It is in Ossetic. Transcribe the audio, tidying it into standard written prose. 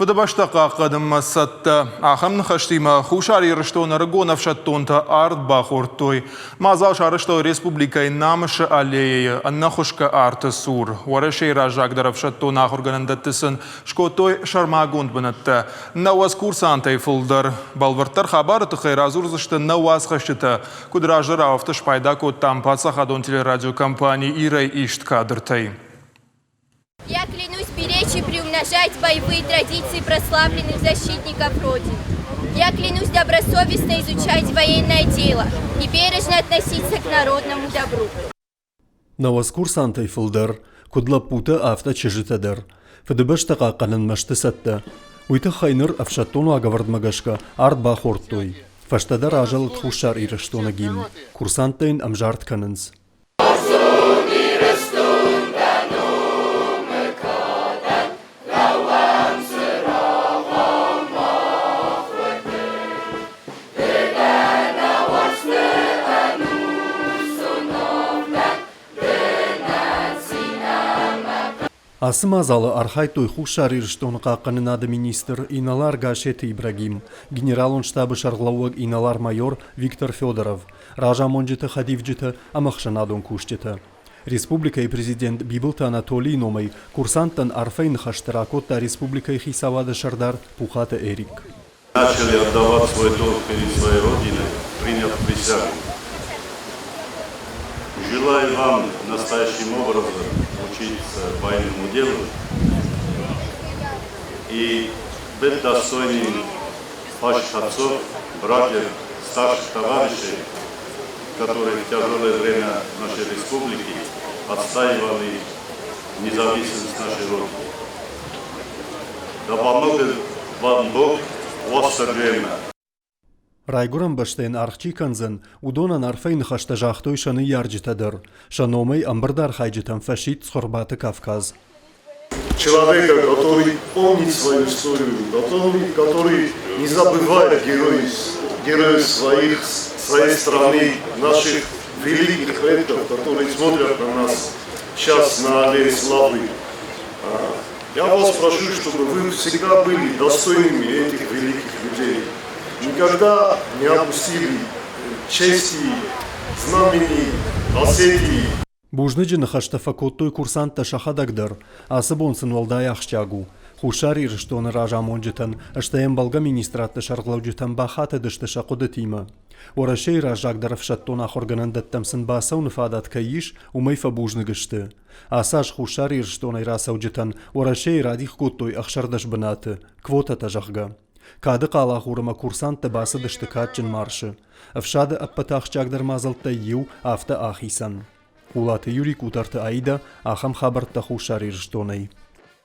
Фыдыбӕстӕ хъахъхъӕнынмӕ цӕттӕ. Ахӕм ныхӕстимӕ Хуссар Ирыстоны ӕрыгон ӕфсӕддонтӕ ард бахордтой. Мадзал сарӕзтой республикӕйы Намысы аллеяйы ӕнӕхуысгӕ арты цур. Уӕрӕсейы раззагдӕр ӕфсӕддон ахуыргӕнӕндӕтты сын скодтой сӕрмагонд бынӕттӕ. 90 курсантӕй фылдӕр. Бӕлвырддӕр хабары тыххӕй радзурдзысты нӕ уацхӕсджытӕ. Куыд раздӕрау, афтӕ спайда кодтам паддзахадон телерадиокомпани Ир-ӕй ист кадртӕй. Я клянусь беречь и приумножать боевые традиции прославленных защитников Родины. Я клянусь добросовестно изучать военное дело и бережно относиться к народному добру. 90 курсантӕй фылдӕр, куыд лӕппутӕ, афтӕ чызджытӕ дӕр. Фыдыбӕстӕ хъахъхъӕнынмӕ сты цӕттӕ. Уый тыххӕй ныр ӕфсӕддон уагӕвӕрдмӕ гӕсгӕ ард бахордтой. Фӕстӕдӕр азӕлыд Хуссар Ирыстоны гимн. Курсанттӕ йын ӕмзард кӕнынц. Ацы мадзалы архайдтой Хуссар Ирыстоны хъахъхъӕнынады министр инӕлар Гассеты Ибрагим, генералон штабы сӕргълӕууӕг инӕлар-майор Виктор Федоров, разамонджыты хӕдивджытӕ ӕмӕ ӕхсӕнадон кусджытӕ. Республикӕйы президент Бибылты Анатолийы номӕй курсанттӕн арфӕйы ныхӕстӕ ракодта республикӕйы хицауады сӕрдар Пухаты Эрик. Начали отдавать свой долг перед своей Родиной, приняв присягу. Желаю вам настоящим образом учиться военному делу и быть достойными ваших отцов, братьев, старших товарищей, которые в тяжелое время нашей республики отстаивали независимость нашей Родины. Да поможет вам Бог в время. Райгуырӕн бӕстӕйӕн аргъ чи кӕндзӕн, уыдонӕн арфӕйы ныхӕстӕ загътой сӕ ныййарджытӕ дӕр. Сӕ номӕй ӕмбырды архайджытӕм фӕсидт Цхуырбаты Кавказ. Человека, который помнит свою историю, который не забывает героев, героев своих, своей страны, наших великих предков, которые смотрят на нас сейчас на аллее славы. Я вас прошу, чтобы вы всегда были достойными этих великих людей. Никогда не опустили чести, знамени Осетии. Бузныджы ныхӕстӕ фӕкодтой курсанттӕ сӕхӕдӕг дӕр. Ацы бон сын уӕлдай ахсджиаг у. Хуссар Ирыстоны разамонджытӕн, стӕй ӕмбӕлгӕ министрадты сӕргълӕуджытӕн бахатыдысты сӕ хъуыдытимӕ. Уӕрӕсейы раззагдӕр ӕфсӕддон ахуыргӕнӕндӕттӕм сын бацӕуыны фадат кӕй ис, уымӕй фӕбузныг сты. Ацы аз Хуссар Ирыстонӕй рацӕуджытӕн Уӕрӕсейы радих кодтой 16 бынаты, квотӕтӕ, зӕгъгӕ. Кады хъалагъур ӕмӕ курсанттӕ бацыдысты кадджын маршы. Ӕфсады ӕппӕты ахсджиагдӕр мадзӕлттӕй иу афтӕ ахицӕн. Хъулаты Юрий Къутӕрты Аидӕ ахӕм хабӕрттӕ Хуссар Ирыстонӕй.